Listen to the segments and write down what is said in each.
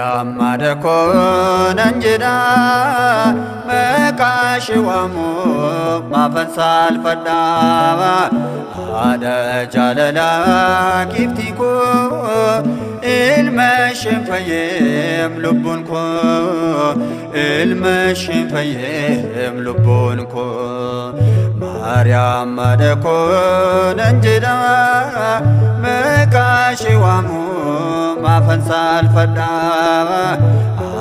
Maariyaam haadha koo nan jedha maqaa ishee waamu maafan saalfadha. Haadha jaalalaa giiftii koo ilma isheen fayyeem lubbuun koo ilma isheen fayyeem lubbuun koo. Maariyaam haadha koo nan jedha maqaa ishee waamu maafan saalfadha.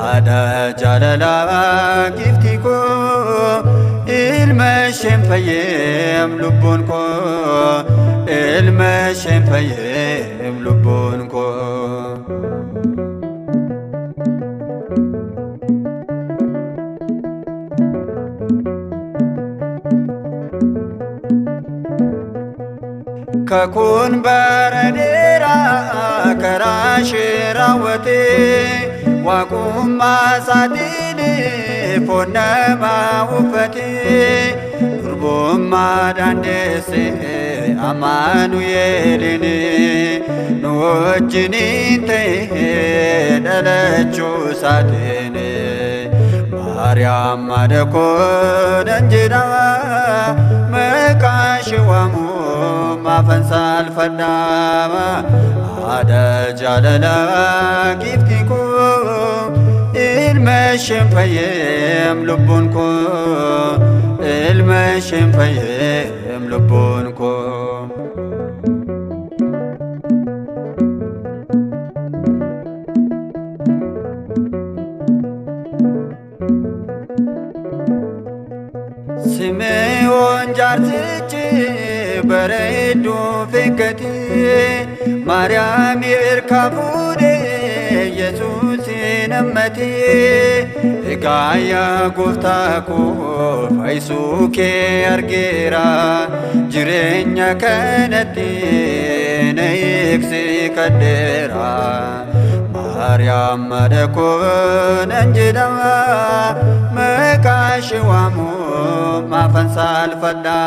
Haadha jaalalaa giiftii koo ilma isheen fayyeem lubbuun koo ilma isheen fayyeem lubbuun koo. Kakuun bara dheeraa karaa ishee raawwatee waaqummaa isaatiin foon namaa uffatee durbummaadhaan deesse Amaanu'eelin nu wajjiniin ta'e dhalachuu isaatiin. Maariyaam haadha koo nan jedha maqaa ishee waamu maafan saalfadha. Haadha jaalalaa giiftii koo ilma isheen fayyeem lubbuun koo ilma isheen fayyeem lubbuun koo. Simeewoon jaarsichi bareedduu fiiggate Maariyaam erga fuudhee Yesuusin hammate. Egaa yaa gooftaa koo fayyisuu kee argeera jireenya kanatti na eegsi kadheera. Maariyaam haadha koo nan jedha maqaa ishee waamu maafan saalfadha.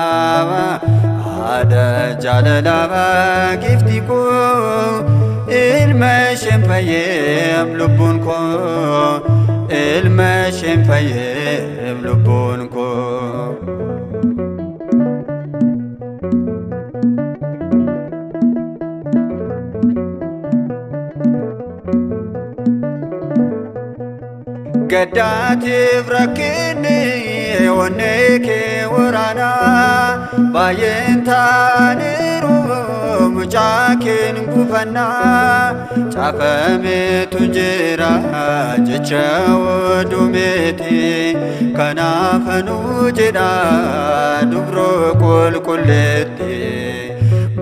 Haadha jaalalaa giiftii koo ilma isheen fayyeem lubbuun koo ilma isheen fayyeem lubbuun koo. Gaddaatiif rakkinni onnee kee waraanaa baay'een taaniiru mucaa keen gufannaa caafameetu jira jecha odumeeti kanaaf nu jedha dubroo qulqulleetti.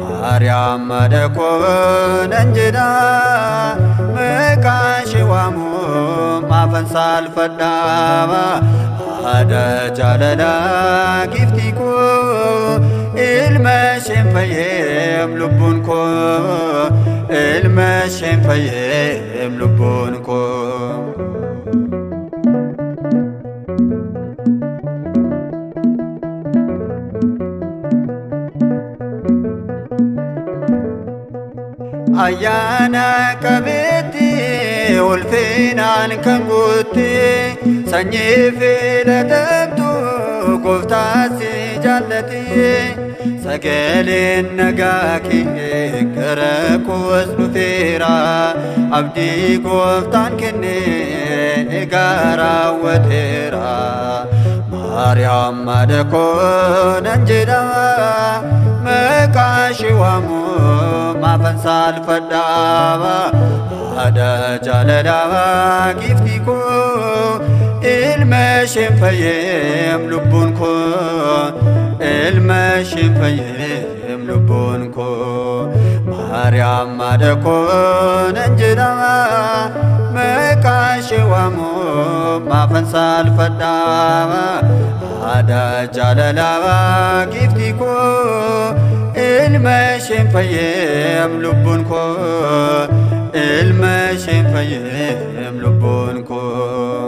Maariyaam haadha koo nan jedha maqaa ishee waamu maafan saalfadha. Haadha jaalalaa giiftii koo ilma isheen fayyeem lubbuun koo ilma isheen fayyeem lubbuun koo. Ayyaana qabeetti ulfinaan kan guutte sanyii filatamtu gooftaa si jaallate sagaleen nagaa kee gara koos dhufeera abdii gooftaan kenne egaa raawwateera. Maariyaam haadha koo nan jedha maqaa ishee waamu maafan saalfadha. Haadha jaalalaa giiftii koo ilma isheen fayyeem lubbuun koo ilma isheen fayyeem lubbuun koo. Maariyaam haadha koo nan jedha maqaa ishee waamu maafan saalfadha. Haadha jaalalaa giiftii koo ilma isheen fayyeem lubbuun koo ilma isheen fayyeem lubbuun koo.